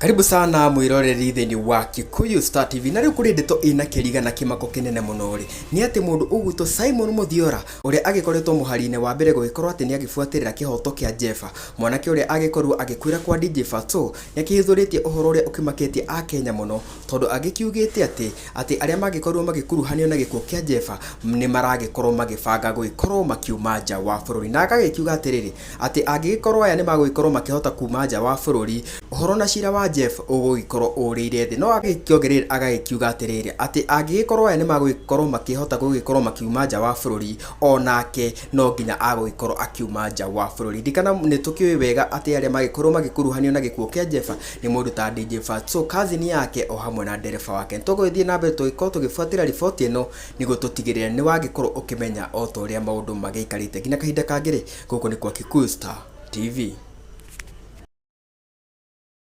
Karibu sana mwiroreri thĩinĩ wa Kikuyu Star TV. Na rĩu kũrĩ ndeto ĩna kĩriga na kĩmako kĩnene mũno rĩ, nĩ atĩ mũndũ ũgwĩtwo Simon Mũthiora ũrĩa agĩkoretwo mũhari-inĩ wa mbere gũgĩkorwo atĩ nĩ agĩbuatĩrĩra kĩhoto kĩa Jeffa, mwanake ũrĩa agĩkorirwo agĩkuĩra kwa DJ Fatxo, nĩ akĩhithũrĩtie ũhoro ũrĩa ũkĩmakĩtie Akenya mũno tondũ agĩkiugĩte atĩ atĩ arĩa mangĩkorirwo magĩkuruhanio na gĩkuũ kĩa Jeffa nĩ maragĩkorwo magĩbanga gũgĩkorwo makiuma nja wa bũrũri. Na agagĩkiuga atĩrĩrĩ, atĩ angĩgĩkorwo aya nĩ magũgĩkorwo makĩhota kuma nja wa bũrũri, ũhoro na cira wa Jeff ũgũgĩkorwo ũrĩire thĩ. No agĩkĩongerera agagĩkiuga atĩrĩrĩ, atĩ angĩgĩkorwo aya nĩ magũgĩkorwo makĩhota gũgĩkorwo makiuma nja wa bũrũri, onake no nginya agũgĩkorwo akiuma nja wa bũrũri. Ririkana nĩ tũkĩũĩ wega atĩ arĩa magĩkorwo magĩkuruhanio na gĩkuũ kĩa Jeff nĩ mũndũ ta DJ Fatxo, cousin yake o hamwe na ndereba wake. Nĩ tũgũgĩthiĩ na mbere tũgĩkorwo tũgĩbuatĩrĩra riboti ĩno nĩguo tũtigĩrĩre nĩ wagĩkorwo ũkĩmenya o ta ũrĩa maũndũ magĩikarĩte. Nginya kahinda kangĩ rĩ, gũkũ nĩ kwa Kikuyu Star TV.